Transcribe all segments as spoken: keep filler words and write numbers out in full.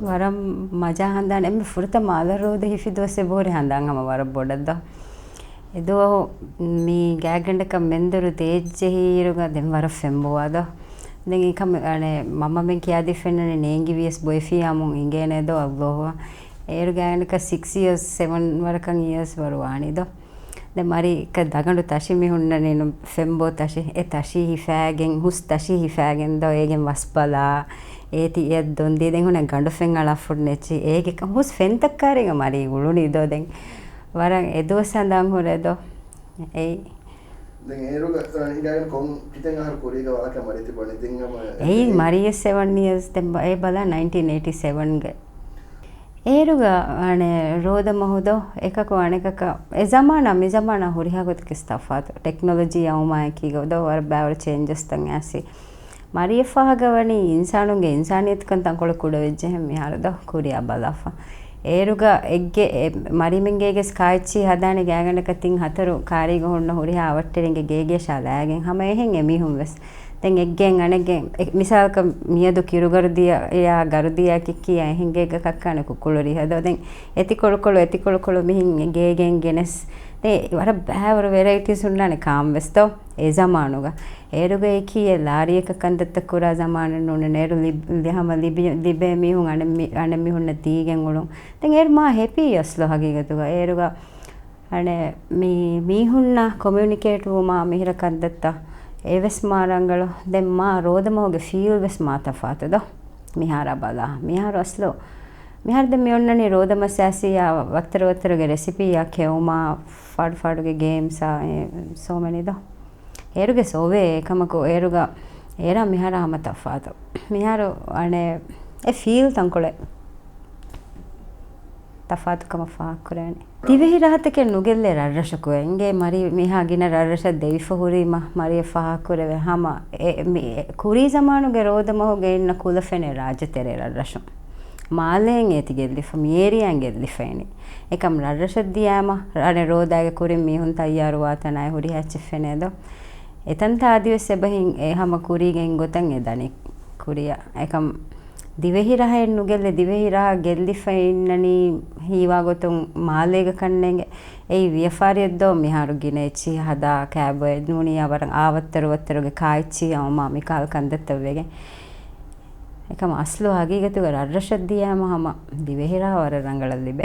ވަރަށް މަޖާ ހަނދާން. އެންމެ ފުރަތަމަ އަލަށް ރޯދަ ހިފި ދުވަސް އެބަހުރި ހަނދާން ހަމަ ވަރަށް ބޮޑަށް ދޯ. އެދުވަހު މި ގާތްގަނޑަކަށް މެންދުރު ދޭއްޖެހިއިރުގަ ދެން ވަރަށް ފެންބޮވާ ދޯ. ދެން އެކަމް އަނެއް މަންމަ މެން ކިޔާދީފެންނަނީ ނޭނގި ވިޔަސް ބޮއެފިއްޔާމުން އިނގޭނެ ދޯ އައްލޯހު. އޭރު ގާތްގަނޑަކަށް ސިކްސް އިޔާސް ސެވަން ވަރަކަށް އިޔާސް ވަރު ވާނީ ދޯ. ދެން މަރީ އެކަ ދަގަނޑު ތަށި މި ހުންނަނީ ނު ފެންބޯ ތަށި. އެ ތަށި ހިފާގެން، ހުސް ތަށި ހިފާގެން ދޯ އޭގެން ވަސްބަލާ. އޭތި އެއަށް ދޮންދީ ދެން ހުންނަ ގަނޑު ފެން އަޅާފުން ނެއްޗި. އޭގެ ކަ-، ހުސް ފެންތައް ކާރިގަ މަރީ އުޅުނީ ދޯ ދެން. ވަރަށް އެ ދުވަސް ހަނދާން ހުރޭ ދޯ. އެއީ. ދެން އޭރުގަ، އަ، ހިނގާގެން ކޮން ކިތައް އަހަރު ކުރީގަ ވާކަ މަރީ ތިބުނީ ދެން ހަމަ އެއީ އެ މަރީ ސެވަން އިޔާސް ދެން ބަ-، އެ ބަލާ ނައިންޓީން އެއިޓީ ސެވަންގެ. އޭރުގަ އަނެއް ރޯދަ މަހު ދޯ އެކަކު އަނެކަކަށް އެ ޒަމާނާ މި ޒަމާނާ ހުރިހާ ގޮތަކީ ތަފާތު. ޓެކްނޮލޮޖީ އައުމާއެކީގަ ދޯ ވަރަށް ބައިވަރު ޗޭންޖަސްތައް އައިސް. މަރީއަށް ފާހަގަވަނީ އިންސާނުންގެ އިންސާނިއްޔަތުކަން ތަންކޮޅެއް ކުޑަވެއްޖެހެން މިހާރު ދޯ ކުރިއަށް ބަލާފަ. އޭރުގަ އެއްގެ އެ މަރީމެންގޭގެސް ކާއެއްޗި ހަދާނެ ގާތްގަނޑަކަށް ތިން ހަތަރު ކާރީގަ ހުންނަ ހުރިހާ އަވަށްޓެރިންގެ ގޭގޭށާ ލާގެން ހަމަ އެހެން އެމީހުން ވެސް. ދެން އެއްގެން އަނެއްގެން އެ، މިސާލަކަށް މިއަދު ކިރުގަރުދިޔަ އެޔާ ގަރުދިޔާ ކިއްކިޔާ އެހެން ގޭގަ ކައްކާނެ ކުކުޅު ރިހަ ދޯ. ދެން އެތިކޮޅުކޮޅު އެތިކޮޅުކޮޅު މިހިން ގޭގެން ގެނެސް. ދެން ވަރަށް ބައިވަރު ވެރައިޓީސް ހުންނާނެ ކާން ވެސް ދޯ އެ ޒަމާނުގަ. އޭރުގަ އެކީ އެ ލާރިއަކަށް ކަންތައްތައް ކުރާ ޒަމާނެއް ނޫން. އޭރު ލިބ-، ލި-، ހަމަ ލިބި-، ލިބޭ މީހުން އަނެއް މި-، އަނެއް މީހުންނަށް ދީގެން އުޅުން. ދެން އޭރު މާ ހެޕީ އަސްލު ހަގީގަތުގަ. އޭރުގަ އަނެއް މި މީހުންނާ ކޮމިއުނިކޭޓް ވުމާ މިހިރަ ކަންތައްތައް އެވެސް މާ ރަނގަޅު. ދެން މާ ރޯދަމަހުގެ ފީލް ވެސް މާ ތަފާތު ދޯ. މިހާރާ ބަލާ. މިހާރު އަސްލު، މިހާރު ދެން މި އޮންނަނީ ރޯދަމަސް އައިސިއްޔާ ވައްތަރު ވައްތަރުގެ ރެސިޕީއާ ކެއުމާ، ފާޑު ފާޑުގެ ގޭމްސާ، އެ، ސޯ މެނީ ދޯ. އޭރުގެ ސޯވޭ އެކަމަކު އޭރުގަ އޭރާ މިހާރާ ހަމަ ތަފާތު. މިހާރު އަނެއް އެ ފީލް ތަންކޮޅެއް ތަފާތުކަމަށް ފާހަގަކުރެވެނީ. ދިވެހި ރަހަތަކެއް ނުގެއްލޭ ރަށްރަށަކު އެނގޭ. މަރީ މިހާ ގިނަ ރަށްރަށަށް ދެވިފަ ހުރީމަ މަރީ ފާހަގަކުރެވޭ ހަމަ އެ، މި، އެ، ކުރީ ޒަމާނުގެ ރޯދަމަހުގެ އިންނަ ކުލަ ފެނޭ ރާއްޖެތެރޭ ރަށްރަށުން. މާލޭން އޭތި ގެއްލިފަ، މި އޭރިއާން ގެއްލިފައިނީ. އެކަމް ރަށްރަށަށް ދިޔާމަ ރަށް ރޯދާގެ ކުރިން މީހުން ތައްޔާރުވާތަނާއި ހުރިހާ އެއްޗެއް ފެނޭ ދޯ. އެތަންތާ އަދިވެސް އެބަހިން އެ ހަމަ ކުރީގެ އިން ގޮތަށް އެ ދަނީ ކުރިއަށް. އެކަމް ދިވެހި ރަހައެއް ނުގެއްލެ، ދިވެހި ރަހަ ގެއްލިފަ އިންނަނީ ހީވާ ގޮތުން މާލޭގަ ކަންނޭނގެ. އެއީ ވިޔަފާރިއެއް ދޯ މިހާރު ގިނަ އެއްޗިހި ހަދާ ކާބޮއެއް ނޫނިއްޔާ ވަރަށް އާ ވައްތަރު ވައްތަރުގެ ކާއެއްޗިހި އައުމާ މިކަހަލަ ކަންތައްތައް ވެގެން. އެކަމް އަސްލު ހަގީގަތުގަ ރަށްރަށަށް ދިޔާމަ ހަމަ ދިވެހިރާ ވަރަށް ރަނގަޅަށް ލިބޭ.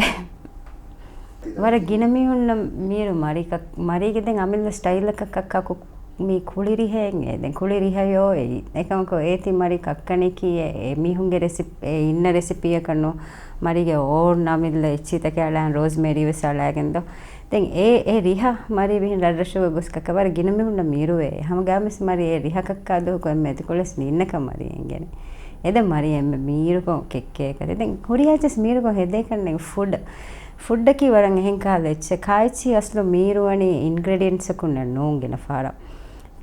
ވަރަށް ގިނަ މީހުންނަށް މީރު މަރި ކަ-، މަރީގެ ދެން އަމިއްލަ ސްޓައިލަކަށް ކައްކާ ކު-، މީ ކުޅި ރިހައެއް އެ. ދެން ކުޅި ރިހަޔޯ އެއީ. އެކަމަކު އޭތި މަރި ކައްކަނީކީ އެ، އެ މީހުންގެ ރެސިޕް-، އެ އިންނަ ރެސިޕީއަކަށް ނޫން. މަރީގެ އޯން އަމިއްލަ އެއްޗިތަކެއް އަޅާން ރޯޒްމޭރީ ވެސް އަޅާގެން ދޯ. ދެން އެ، އެ ރިހަ މަރީ މިހެން ރަށްރަށުގަ ގޮސް ކައްކާ ވަރަށް ގިނަ މީހުންނަށް މީރުވޭ. ހަމަ ގާމިސް މަރީ އެ ރިހަ ކައްކާ ދުވަހަކު އެންމެ އެތިކޮޅެސް ނީންނަކަށް މަރީ އެނގޭނެ. އެ ދެން މަރީ އެންމެ މީރުކޮށް ކެއްކޭކަށް. ދެން ހުރިހާ އެއްޗެސް މީރުކޮށް ހެދޭކަށް ނެތް ފުޑް. ފުޑްއަކީ ވަރަށް އެހެން ކަހަލަ އެއްޗެއް. ކާއެއްޗިހި އަސްލު މީރުވަނީ އިންގްރެޑިއެންޓްސްއަކުންނެއް ނޫން ގިނަ ފަހަރަށް.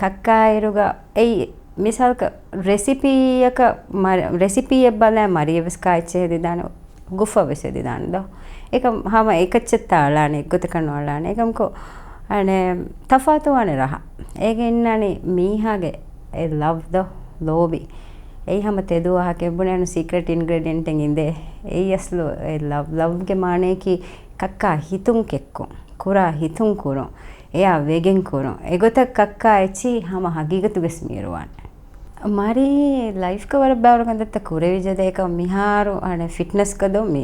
ކައްކާއިރުގަ އެއީ މިސާލަކަށް ރެސިޕީއަކަށް މަ-، ރެސިޕީއެއް ބަލާ މަރިޔަށް ވެސް ކާއެއްޗެއް ހެދިދާނެ، ގުފަ ވެސް ހެދިދާނެ ދޯ. އެކަމް ހަމަ އެކައްޗެއްތާ އަޅާނެ، އެއްގޮތަކަށް ނުއަޅާނެ. އެކަމަކު، އަނެ، ތަފާތުވާނެ ރަހަ. އޭގެ އިންނާނީ މީހާގެ އެ ލަވް ދޯ، ލޯބި. އެއީ ހަމަ ތެދު ވާހަކަ އެ ބުނޭނު ސީކްރެޓް އިންގްރެޑިއެންޓެއް އިނދޭ. އެއީ އަސްލު އެ ލަވް، ލަވްގެ މާނަޔަކީ ކައްކާ ހިތުން ކެއްކުން، ކުރާ ހިތުން ކުރުން، އެއާ ވެގެން ކުރުން. އެގޮތަށް ކައްކާ އެއްޗިހި ހަމަ ހަގީގަތުގަސް މީރުވާނެ. މަރީ ލައިފްގަ ވަރަށް ބައިވަރު ކަންތައްތައް ކުރެވިއްޖެ ދޭކަށް މިހާރު އަނެ ފިޓްނަސްގަ ދޯ މި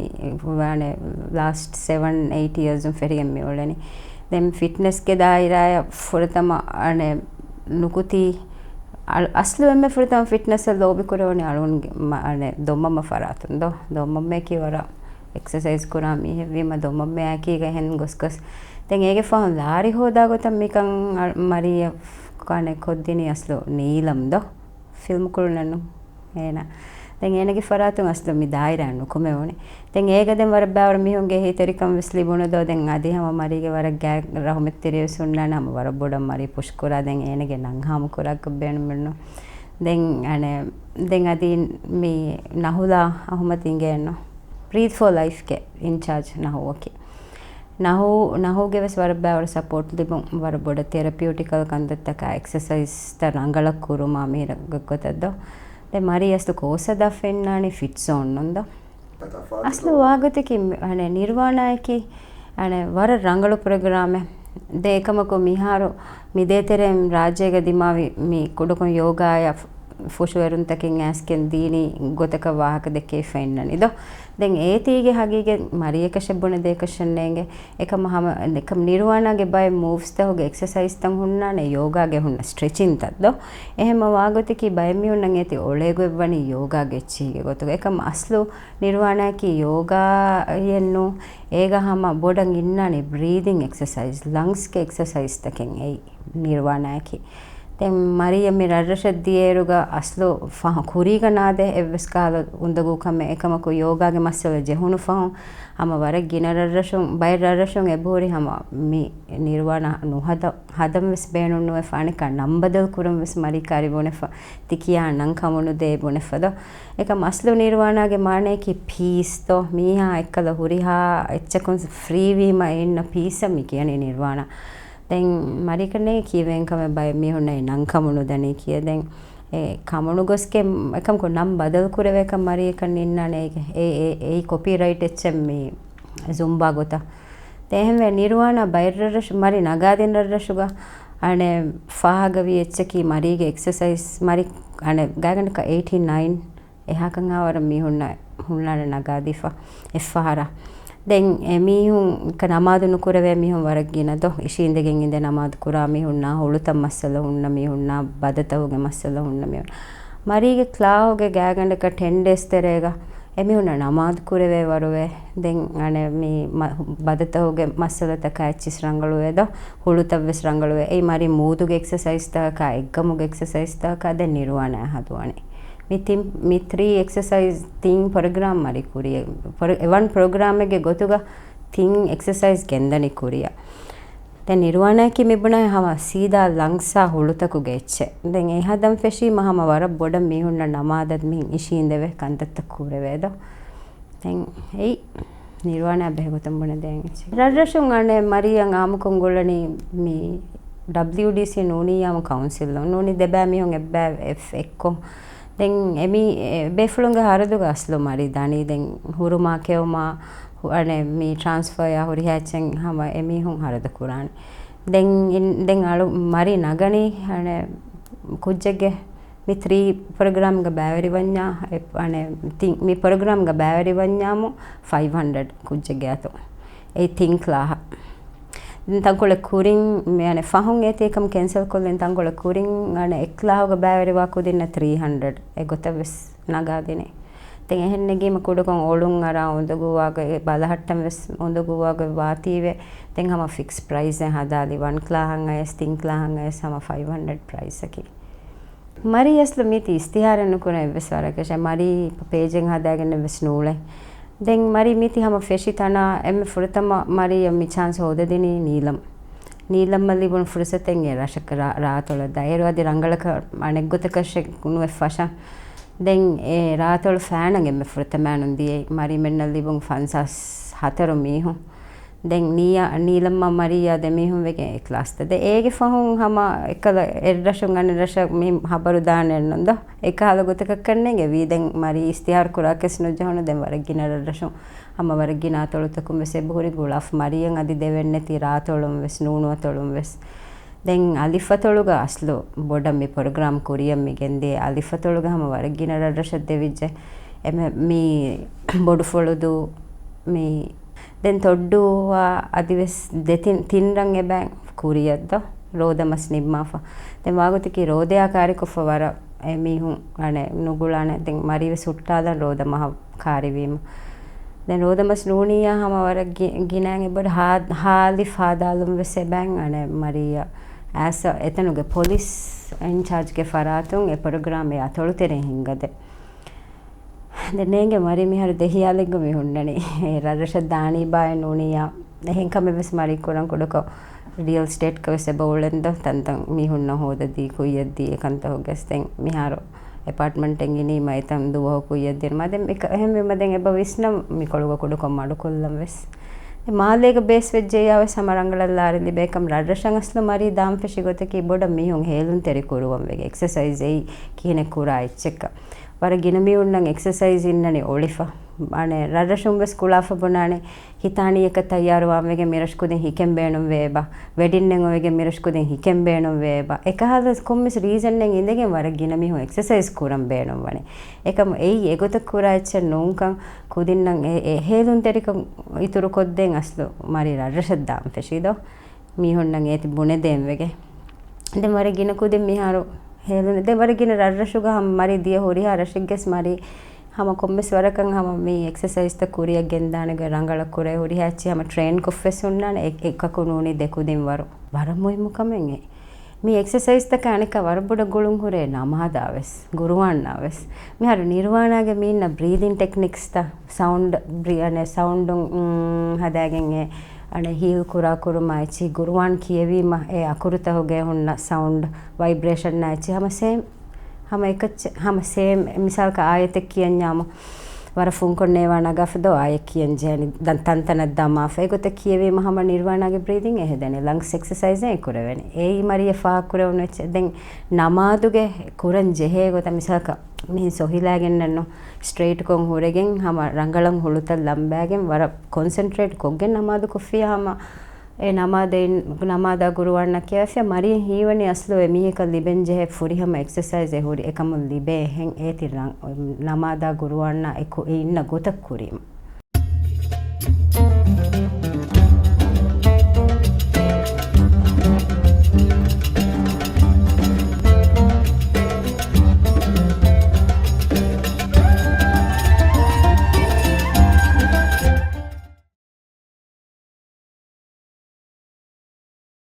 އަނެ ލާސްޓް ސެވަން އެއިޓް އިޔާސް ފެށިގެން މި އުޅެނީ. ދެން ފިޓްނަސްގެ ދާއިރާއަށް ފުރަތަމަ އަނެ ނުކުތީ އަ-، އަސްލު އެންމެ ފުރަތަމަ ފިޓްނަސްއަށް ލޯބި ކުރެވުނީ އަޅުގަނޑުގެ މަ-، އަނެ ދޮންމަންމަ ފަރާތުން ދޯ. ދޮންމަންމަޔަކީ ވަރަށް އެކްސަސައިޒް ކުރާ މީހެއްވީމަ ދޮންމަންމަޔާ އެކީގަ އެހެން ގޮސްގޮސް. ދެން އޭގެ ފަހުން ލާރި ހޯދާ ގޮތަށް މިކަން އަ-، މަރީއަށް ކާނެ ކޮށްދިނީ އަސްލު ނީލަމް ދޯ. ފިލްމު ކުޅުނަނު އޭނަ. ދެން އޭނަގެ ފަރާތުން އަސްލު މި ދާއިރާ ނުކުމެވުނީ. ދެން އޭގަ ދެން ވަރަށް ބައިވަރު މީހުންގެ އެހީތެރިކަން ވެސް ލިބުނު ދޯ. ދެން އަދި ހަމަ މަރީގެ ވަރަށް ގާތް ރަހުމަތްތެރި ވެސް ހުންނާނެ ހަމަ ވަރަށް ބޮޑަށް މަރީ ޕުޝް ކުރާ. ދެން އޭނަގެ ނަން ހާމަ ކުރާކަށް ބޭނުމެއްނު. ދެން އަނެ، ދެން އަދި މި ނަހުލާ އަހުމަދު އިނގޭނު. ބްރީތް ފޯ ލައިފްގެ އިންޗާޖް ނަހޫއަކީ. ނަހޫ، ނަހޫގެ ވެސް ވަރަށް ބައިވަރު ސަޕޯޓް ލިބުން، ވަރަށް ބޮޑަށް ތެރަޕިއުޓިކަލް ކަންތައްތަކާ އެކްސަސައިޒްތައް ރަނގަޅަށް ކުރުމާ މިހިރަ ގޮތަށް ދޯ. ދެން މަރީ އަސްލު ކޯސް ހަދާފަ އިންނާނީ ފިޓް ޒޯން ނޫން ދޯ. އަސްލު ވާގޮތަކީ މި-، އަނެ، ނިރްވާނާއަކީ، އަނެ، ވަރަށް ރަނގަޅު ޕްރޮގްރާމެއް. ދެން އެކަމަކު މިހާރު މި ދޭތެރޭ ރާއްޖޭގަ ދިމާވި މި ކުޑަކޮށް ޔޯގާއަށް ފު-، ފުށުއެރުންތަކެއް އައިސްގެން ދީނީ ގޮތަކަށް ވާހަކަ ދެއްކެވިފަ އިންނަނީ ދޯ. ދެން އޭތީގެ ހަގީގަތް މަރިޔަކަށެއް ބުނެދޭކަށެއް ނޭނގެ. އެކަމަ ހަމަ، އެކަމަ ނިރްވާނާގެ ބައެއް މޫވްސްތައް ހުގެ އެކްސަސައިޒްތައް ހުންނާނެ، ޔޯގާގެ ހުންނަ ސްޓްރެޗިންތައް ދޯ. އެހެންމަ ވާގޮތަކީ ބައެއް މީހުންނަށް އޭތި އޮޅޭގޮތް ވަނީ ޔޯގާގެ އެއްޗިހިގެ ގޮތުގަ. އެކަމަ އަސްލު ނިރްވާނާއަކީ ޔޯގާއެއް ނޫން. އޭގަ ހަމަ ބޮޑަށް އިންނާނެ ބްރީދިން އެކްސަސައިޒް، ލަންގްސްގެ އެކްސަސައިޒްތަކެއް އެއީ ނިރްވާނާއަކީ. ދެން މަރިޔަ މި ރަށްރަށަށް ދިޔައިރުގަ އަސްލު ފަހު ކުރީގަ ނާދޭ އެއްވެސް ކަހަލަ އުނދަގޫ ކަމެއް. އެކަމަކު ޔޯގާގެ މައްސަލަ ޖެހުނު ފަހުން ހަމަ ވަރަށް ގިނަ ރަށްރަށުން، ބައެއް ރަށްރަށުން އެބަހުރި ހަމަ މި ނިރްވާނާ ނުހަދަ-، ހަދަން ވެސް ބޭނުން ނުވެފަ، އަނެއްކާ ނަން ބަދަލު ކުރަން ވެސް މަރީ ކާރި ބުނެފަ، ތި ކިޔާ ނަން ކަމުނުދޭ ބުނެފަ ދޯ. އެކަމަ އަސްލު ނިރްވާނާގެ މާނަޔަކީ ޕީސް ދޯ. މީހާ އެއްކަލަ ހުރިހާ އެއްޗަކުން ފްރީވީމަ އިންނަ ޕީސަށް މި ކިޔަނީ ނިރްވާނާ. ދެން މަރީކަންނޭ ކީއްވެގެން ކަމެއް ބައެއް މީހުންނަށް ނަން ކަމުނުދަނީ ކިޔަ. ދެން އެ ކަމުނުގޮސްގެ އެކަމަކު ނަން ބަދަލު ކުރެވޭކަން މަރީކަން އިންނާނެ. އެ، އެ، އެއީ ކޮޕީ ރައިޓް އެއްޗެއް މި ޒުމްބާ ގޮތަށް. ދެން އެހެންވެ ނިރްވާނާ ބައެއް ރަށްރަށު، މަރި ނަގާދިން ރަށްރަށުގަ އަނެއް ފާހަގަވި އެއްޗަކީ މަރީގެ އެކްސަސައިޒް. މަރި އަނެއް ގާތްގަނޑަކަށް އެއިޓީ ނައިން އެހާކަން އާވަރަށް މީހުންނަށް ހުންނާނެ ނަގާދީފަ އެއްފަހަރާ. ދެން އެމީހުން ނަމާދު ނުކުރެވޭ މީހުން ވަރަށް ގިނަ ދޯ. އިށީނދެގެން އިނދެ ނަމާދު ކުރާ މީހުންނާ، ހުޅުތައް މައްސަލަ ހުންނަ މީހުންނާ، ބަދަތަކުގެ މައްސަލަ ހުންނަ މީހުން. މަރީގެ ކްލާހުގެ ގާތްގަނޑަކަށް ޓެން ޑޭސް ތެރޭގަ އެމީހުންނަށް ނަމާދު ކުރެވޭ ވަރުވޭ. ދެން އަނެއް މި މަ-، ބަދަތަކުގެ މައްސަލަތަކާ އެއްޗިސް ރަނގަޅުވޭ ދޯ. ހުޅުތައް ވެސް ރަނގަޅުވޭ. އެއީ މަރި މޫދުގެ އެކްސަސައިޒްތަކާ، އެއްގަމުގެ އެކްސަސައިޒްތަކާ ދެން ނިރްވާނާ ހަދުވާނެ. މި ތިން، މި ތްރީ އެކްސަސައިޒް ތިން ޕްރޮގްރާމް މަރި ކުރިޔަށް، ޕްރޮ-، އެ ވަން ޕްރޮގްރާމެއްގެ ގޮތުގަ ތިން އެކްސަސައިޒް ގެންދަނީ ކުރިޔަށް. ދެން ނިރްވާނާއަކީ މި ބުނާ ހަމަ ސީދާ ލަންގްސާ ހުޅުތަކުގެ އެއްޗެއް. ދެން އެ ހަދަން ފެށީމަ ހަމަ ވަރަށް ބޮޑަށް މީހުންނަށް ނަމާދަށް މިހިން އިށީނދެވޭ ކަންތައްތައް ކުރެވޭ ދޯ. ދެން އެއީ ނިރްވާނާ ބެހޭ ގޮތުން ބުނެދޭން އެއްޗެއް. ރަށްރަށުން އަނެއް މަރިޔަށް އާއްމުކޮށް ގުޅަނީ މި ޑަބްލިޔުޑީސީ ނޫނިއްޔާމު ކައުންސިލުން ނޫނީ ދެބައި މީހުން އެއްބައި އެއް-، އެއްކޮށް. ދެން އެމީ އެ ބޭފުޅުންގެ ހަރަދުގަ އަސްލު މަރި ދަނީ. ދެން ހުރުމާ ކެއުމާ ހު-، އަނެއް މި ޓްރާންސްފަރ ޔާ ހުރިހާ އެއްޗެއް ހަމަ އެމީހުން ހަރަދު ކުރާނެ. ދެން އިން-، ދެން އަޅު މަރި ނަގަނީ އަނެއް ކުއްޖެއްގެ މި ތްރީ ޕްރޮގްރާމްގަ ބައިވެރިވަންޏާ، އެ، އަނެއް، ތިން، މި ޕްރޮގްރާމްގަ ބައިވެރިވަންޏާމު ފައިވް ހަންޑްރެޑް ކުއްޖެއްގެ އަތު. އެއީ ތިން ކްލާހަށް. ދެން ތަންކޮޅެއް ކުރިން، މި، އަނެއް، ފަހުން އޭތި އެކަމް ކެންސަލް ކޮށްލިން ތަންކޮޅެއް ކުރިން، އަނެއް، އެއް ކްލާހުގަ ބައިވެރިވާ ކުދިންނަށް ތްރީ ހަންޑްރެޑް އެގޮތަށް ވެސް ނަގާދިނީ. ދެން އެހެން ނެގީމަ ކުޑަކޮށް އޮޅުން އަރާ އުނދަގޫވާގޮތް ބަލަހައްޓަން ވެސް އުނދަގޫވާގޮތް ވާތީވެ. ދެން ހަމަ ފިކްސް ޕްރައިސް އެއް ހަދާލި ވަން ކްލާހަށް އަޔަސް ތިން ކްލާހަށް އަޔަސް ހަމަ ފައިވް ހަންޑްރެޑް ޕްރައިސް އަކީ. މަރީ އަސްލު މީތި އިސްތިހާރެއް ނުކުރަން އެއްވެސް ވަރަކަށް. މަރީ ޕޭޖެއް ހަދާގެން އެއްވެސް ނޫޅޭ. ދެން މަރީ މީތި ހަމަ ފެށި ތަނާ އެންމެ ފުރަތަމަ މަރީއަށް މި ޗާންސް ހޯދަދިނީ ނީލަމް. ނީލަމްއަށް ލިބުނު ފުރުސަތެއް އެ ރަށަކަށް ރާ-، ރާތޮޅަށް ދާ. އޭރު އަދި ރަނގަޅަކަށް އަނެއްގޮތަކަށެއް ނުވެ ފަށަން. ދެން އެ ރާތޮޅު ފައިނަން އެންމެ ފުރަތަމައިނުން ދިޔައީ މަރީމެންނަށް ލިބުނު ފަންސާސް ހަތަރު މީހުން. ދެން ނީޔާ، ނީލަމްއާ މަރީއާ ދެމީހުން ވެގެން އެ ކްލާސްތައް ދޭ. އޭގެ ފަހުން ހަމަ އެއްކަލަ އެއްރަށުން އަނެއް ރަށަށް މި ހަބަރު ދާނެ ނުންދޯ. އެކަހަލަ ގޮތަކަށް ކަންނޭނގެ ވީ. ދެން މަރީ އިސްތިހާރު ކުރާކަސް ނުޖެހުނު. ދެން ވަރަށް ގިނަ ރަށްރަށުން ހަމަ ވަރަށް ގިނަ އަތޮޅުތަކުން ވެސް އެބަހުރި ގުޅާފަ. މަރީއަށް އަދި ދެވެން ނެތި ރާތޮޅުން ވެސް، ނޫނު އަތޮޅުން ވެސް. ދެން އަލިފަތޮޅުގަ އަސްލު ބޮޑަށް މި ޕްރޮގްރާމް ކުރިޔަށް މި ގެންދިޔަ. އަލިފަތޮޅުގަ ހަމަ ވަރަށް ގިނަ ރަށްރަށަށް ދެވިއްޖެ. އެމެ މި ބޮޑުފުޅުދޫ މި ދެން ތޮއްޑޫއާ އަދިވެސް ދެތިން، ތިން ރަށް އެބައިން ކުރިޔަށްދޯ ރޯދަމަސް ނިންމާފަ. ދެން ވާގޮތަކީ ރޯދަޔާ ކާރިކޮށްފަ ވަރަށް އެމީހުން އަނެއް ނުގުޅާނެ. ދެން މަރީވެސް ހުއްޓާލަން ރޯދަ މަހަށް ކާރިވީމަ. ދެން ރޯދަމަސް ނޫނިއްޔާ ހަމަ ވަރަށް ގި-، ގިނައިން އެބަޑު ހާ-، ހާލި ފާދާލުން ވެސް އެބައިން އަނެއް މަރީއަށް އައިސް އެތަނުގެ ޕޮލިސް އިންޗާޖްގެ ފަރާތުން އެ ޕްރޮގްރާމް އެ އަތޮޅުތެރެއިން ހިންގަދޭ. ދެން ނޭނގެ މަރީ މިހާރު ދެ ހިޔާލެއްގަ މި ހުންނަނީ. އެ ރަށްރަށަށް ދާނީ ބާއެއް ނޫނިއްޔާ. އެހެން ކަމެއް ވެސް މަރީ ކުރަން ކުޑަކޮށް ރިއަލް އެސްޓޭޓްގަ ވެސް އެބަ އުޅެންދޯ. ތަންތަން މީހުންނަށް ހޯދަދީ ކުއްޔަށްދީ އެ ކަންތަކުގަސް ދެން މިހާރު އެޕާޓްމަންޓެއް އިނީމަ އެތަން ދުވަހު ކުއްޔަށްދިނުމަ. ދެން އެކަ-، އެހެންވީމަ ދެން އެބަ ވިސްނަން މިކޮޅުގަ ކުޑަކޮށް މަޑުކޮށްލަން ވެސް. ދެން މާލޭގަ ބޭސް ވެއްޖެއްޔާ ވެސް ހަމަ ރަނގަޅަށް ލާރި ލިބޭ. އެކަމް ރަށްރަށަށް އަސްލު މަރީ ދާން ފެށި ގޮތަކީ ބޮޑަށް މީހުން ހޭލުންތެރި ކުރުވަން ވެގެން އެކްސަސައިޒް އެއީ ކިހިނެއް ކުރާ އެއްޗެއްކަން. ވަރަށް ގިނަ މީހުންނަށް އެކްސަސައިޒް އިންނަނީ އޮޅިފަ. އަނެއް ރަށްރަށުން ވެސް ކުޅާފަ ބުނާނެ، ހިތާނީއަކަށް ތައްޔާރުވާން ވެގެން މިރަށު ކުދިން ހިކެން ބޭނުން ވޭބަ، ވެޑިންނެއް އޮވެގެން މިރަށު ކުދިން ހިކެން ބޭނުން ވޭބަ. އެކަހަލަ ކޮންމެސް ރީޒަންއެއް އިނދެގެން ވަރަށް ގިނަ މީހުން އެކްސަސައިޒް ކުރަން ބޭނުން ވަނީ. އެކަމު އެއީ އެގޮތަށް ކުރާ އެއްޗެއް ނޫންކަން ކުދިންނަށް އެ، އެ ހޭލުންތެރިކަން އިތުރު ކޮށްދޭން އަސްލު މަރި ރަށްރަށަށް ދާން ފެށީ ދޯ. މީހުންނަށް އޭތި ބުނެދޭން ވެގެ. ދެން ވަރަށް ގިނަ ކުދިން މިހާރު ހޭލުން. ދެން ވަރަށް ގިނަ ރަށްރަށުގަ ހަމަ މަރި ދިޔަ ހުރިހާ ރަށެއްގެސް މަރި ހަމަ ކޮންމެސް ވަރަކަށް ހަމަ މި އެކްސަސައިޒްތައް ކުރިއަށް ގެންދާނެ ގޮތް ރަނގަޅަށް ކުރޭ ހުރިހާ އެއްޗެއް ހަމަ ޓްރޭން ކޮށްފަސް ހުންނާނެ. އެ، އެކަކު ނޫނީ ދެ ކުދިން ވަރު. ވަރަށް މުހިއްމު ކަމެއް އެ. މި އެކްސަސައިޒްތަކަށް އަނެއްކާ ވަރަށް ބޮޑަށް ގުޅުން ހުރޭ ނަމާދާ ވެސް، ގުރުއާންނާ ވެސް. މިހާރު ނިރްވާނާގެ މީންނަ ބްރީދިން ޓެކްނިކްސްތައް، ސައުންޑް، ބްރީ-، އަނެ، ސައުންޑުން، އުން، ހަދާގެން އެ، އަނެ، ހީލް ކުރާ ކުރުމާ އެއްޗި، ގުރުއާން ކިޔެވީމަ އެ އަކުރުތަކުގައި ހުންނަ ސައުންޑް ވައިބްރޭޝަންނާ އެއްޗި ހަމަ ސޭމް، ހަމަ އެކައްޗެއް، ހަމަ ސޭމް. މިސާލަކަށް އާޔަތެއް ކިޔަންޏާމު، ވަރަށް ފުންކޮށް ނޭވާ ނަގާފަ ދޯ އާޔަތް ކިޔަން ޖެހެނީ، ދަން ތަންތަނަށް ދަމާފަ. އެގޮތަށް ކިޔެވީމަ ހަމަ ނިރްވާނާގެ ބްރީދިން އެ ހެދެނީ. ލަންގްސް އެކްސަސައިޒް އެ ކުރެވެނީ. އެއީ މަރިޔަށް ފާހަގަކުރެވުނު އެއްޗެއް. ދެން ނަމާދުގެ ކުރަން ޖެހޭ ގޮތަށް މިސާލަކަށް މިހެން ސޮހިލާގެންނެއްނު ސްޓްރެއިޓްކޮށް ހުރެގެން ހަމަ ރަނގަޅަށް ހުޅުތައް ލަނބާގެން ވަރަށް ކޮންސެންޓްރޭޓް ކޮށްގެން ނަމާދު ކޮށްފިޔާ ހަމަ އެ ނަމާދައިން، ނަމާދާ ގުރުއާންނާ ކިޔާފިޔާ މަރިޔަށް ހީވަނީ އަސްލު އެ މީހަކަށް ލިބެން ޖެހޭ ފުރިހަމަ އެކްސަސައިޒް އެ ހުރި އެކަމުން ލިބޭ އެހެން އޭތި ރަން-، ނަމާދާ ގުރުއާންނާ އެކު އެ އިންނަ ގޮތަށް ކުރީމަ.